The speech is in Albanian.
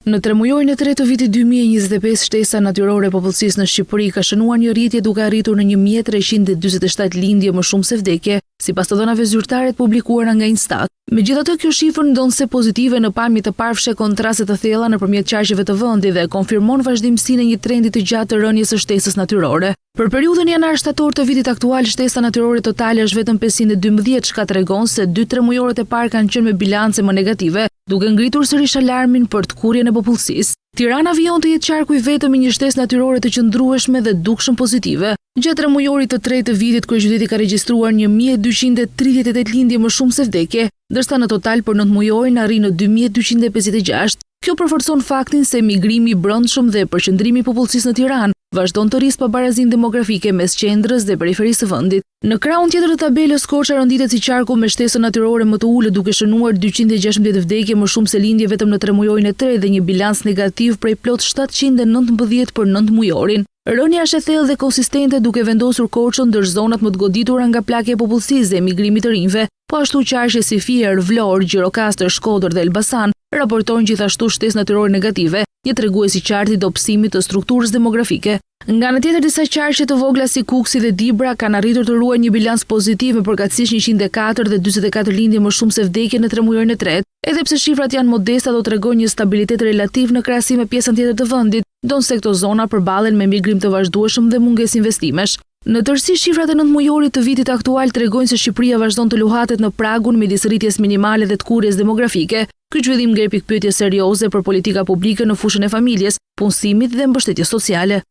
Në tremujorin e tretë të vitit 2025, shtesa natyrore e popullsisë në Shqipëri ka shënuar një rritje duke arritur në 1347 lindje më shumë se vdekje, sipas të dhënave zyrtare të publikuara nga Instat. Megjithatë, kjo shifër ndonëse pozitive në pamje të parë fsheh kontraste të thella nëpërmjet qarqeve të vendit dhe konfirmon vazhdimësinë e një trendi të gjatë të rënies së shtesës natyrore. Për periudhën janar-shtator të vitit aktual, shtesa natyrore totale është vetëm 512, çka tregon se dy tremujorët e parë kanë qenë me bilance më negative, duke ngritur sërish alarmin për tkurrjen e popullsisë. Tirana vijon të jetë qarku i vetëm me një shtesë natyrore të qëndrueshme dhe dukshëm pozitive. Gjatë tremujorit të tretë të vitit, kryeqyteti ka regjistruar 1238 lindje më shumë se vdekje, ndërsa në total për nëntëmujorin arrin në 2256. Kjo përforcon faktin se migrimi i brendshëm dhe përqendrimi i popullsisë në Tiranë vazhdon të rrisë pabarazinë demografike mes qendrës dhe periferisë së vendit. Në krahun tjetër të tabelës, Korça renditet si qarku me shtesën natyrore më të ulët, duke shënuar 216 vdekje më shumë se lindje vetëm në tremujorin e tretë dhe një bilanc negativ prej plot 719 për nëntëmujorin. Rënia është e thellë dhe konsistente duke vendosur Korçën ndër zonat më të goditura nga plakja e popullsisë dhe migrimi i të rinjve. Po ashtu qarqe si Fier, Vlorë, Gjirokastër, Shkodër dhe Elbasan raportojnë gjithashtu shtesë natyrore negative, një tregues i qartë i dobësimit të strukturës demografike. Nga ana tjetër disa qarqe të vogla si Kukësi dhe Dibra kanë arritur të ruajnë një bilanc pozitiv me përkatësisht 104 dhe 44 lindje më shumë se vdekje në tremujorin e tretë. Edhe pse shifrat janë modeste ato tregojnë një stabilitet relativ në krahasim me pjesën tjetër të vendit, ndonëse këto zona përballen me migrim të vazhdueshëm dhe mungesë investimesh. Në tërësi, shifrat e nëntëmujorit të vitit aktual tregojnë se Shqipëria vazhdon të luhatet në pragun midis rritjes minimale dhe tkurrjes demografike. Ky zhvillim ngre pikëpyetje serioze për politika publike në fushën e familjes, punësimit dhe mbështetjes sociale.